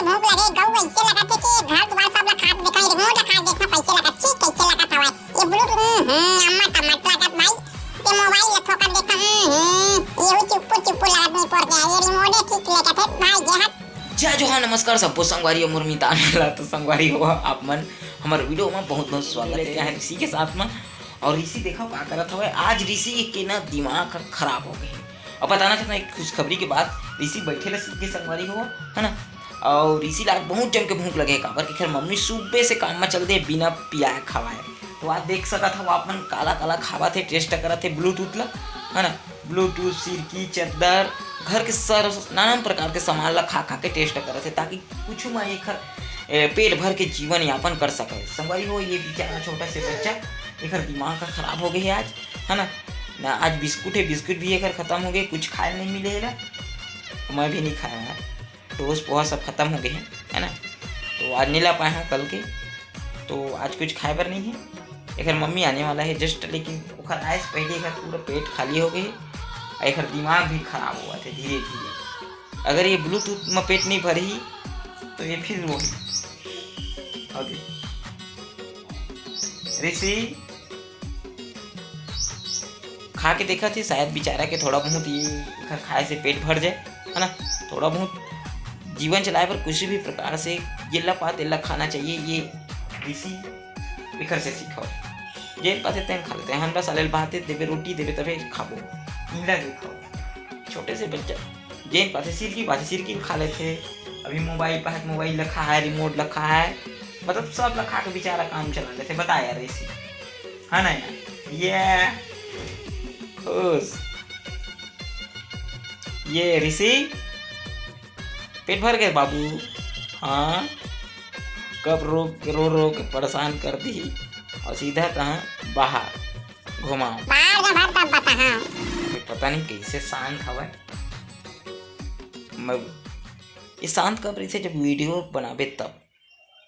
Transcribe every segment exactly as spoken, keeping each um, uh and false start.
भूख लगे, गऊ ऐसे लगत हे कि घर दुआर सब ला खात देखा, ये रिमोट ला खात देखा, कैसे लगत, छी, कैसे लगत हवय। ये ब्लूटूथ, हम्म, हम्म, अम्मा टमाटर लगत भाई। ये मोबाइल ला थोकन देखा, हम्म, हम्म, ये हुई चुप्पू चुप्पू लगत नहीं पड़ गया, ये रिमोटे ठीक लगत हे भाई, जे हट। जय जोहार, नमस्कार सबो संगवारी हो, मोर मितान ला तो संगवारी हो, आप मन हमर वीडियो में बहुत बहुत स्वागत है। यहाँ ऋषि के साथ में, और ऋषि देखो का करत हवे, आज ऋषि के ना दिमाग ह खराब हो गए। अब बताना चाहता हूँ एक खुशखबरी के बात, ऋषि बैठे ला सीख के संगवारी हो, है ना, और ऋषि ला बहुत जम के भूख लगे हे, काबर कि खैर मम्मी सुबह से काम में चल दे बिना पियाए खवाए। तो आज देख सकत हव आप मन काला काला खावत हे, टेस्ट करत हे ब्लूटूथ ला, है ना, ब्लूटूथ, सिरकी, चद्दर, घर के सर नाना प्रकार के सामान ला खा खा के टेस्ट करत हे, ताकि कुछ में एखर, ए, पेट भर के जीवन यापन कर सके। संगवारी हो, ये बेचारा छोटा से बच्चा, एखर दिमाग का खराब हो गए हे आज, है ना, ना आज बिस्कुट है, बिस्कुट भी एखर खत्म हो गए, कुछ खाए नहीं मिले एला, मैं भी नहीं खाया यार। टोस्ट पोहा सब खत्म हो गए हैं, है ना, तो आज नहीं ला पाए हैं कल के, तो आज कुछ खाए बर नहीं है। एकर मम्मी आने वाला है जस्ट, लेकिन ओकर आए से पहले एकर पूरा पेट खाली हो गए है, और एकर दिमाग भी खराब हुआ थे धीरे धीरे। अगर ये ब्लूटूथ में पेट नहीं भरही तो ये फिर रोही। ओके ऋषि, खा के देखा थी, शायद बेचारा के थोड़ा बहुत ये एकर खाए से पेट भर जाए, है ना। थोड़ा बहुत जीवन चलाए पर किसी भी प्रकार से जेला पा तेला खाना चाहिए। ये ऋषि एकर से सीखो, जेन पाते तेन खा लेते हैं। हमरा साले भाते देबे, रोटी देबे, तबे खाबो, इंडा दे खाओ। छोटे से बच्चा जेन पाते सिरकी पाते सिरकी खा लेते। अभी मोबाइल पाते मोबाइल रखा है, रिमोट रखा है, मतलब सब रखा के बेचारा काम चला लेते। बता यार ऋषि, है ना यार? ये खुश, ये ऋषि पेट भर गए बाबू। हाँ, कब रो रो रो के परेशान कर दी और सीधा तहाँ बाहर घुमाओ। बाहर जा भर तब बताहा। ये पता नहीं कैसे शांत हवय। मैं, ये शांत कब रहिथे? जब वीडियो बनाबे तब।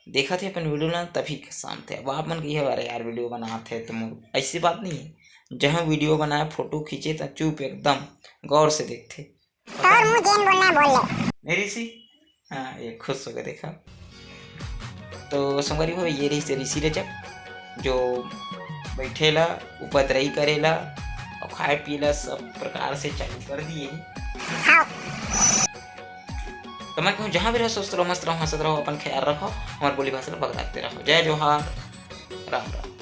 देखत हे अपन वीडियो ला तभी शांत है। अब आप मन कहिए, "अरे यार वीडियो बनात है तो मोर," ऐसी बात नहीं है। जहाँ वीडियो बनाए, फोटो खींचे त चुप एकदम गौर से देखथे। तोर मुंह जेन बोलना है बोल ले। मेरी सी, हाँ, ये खुश हो गए देखा। तो संगवारी हो, ये रहिस ऋषि रजक, जो बैठेला, उपद्रवी करेला और खाए पिएला सब प्रकार से चालू कर दिए। हाँ। तो मैं कहूँ, जहाँ भी रहो स्वस्थ रहो, मस्त रहो, हंसत रहो, अपन ख्याल रखो, हमारे बोली भाषा ला बगराते रहो। जय जोहार, राम राम।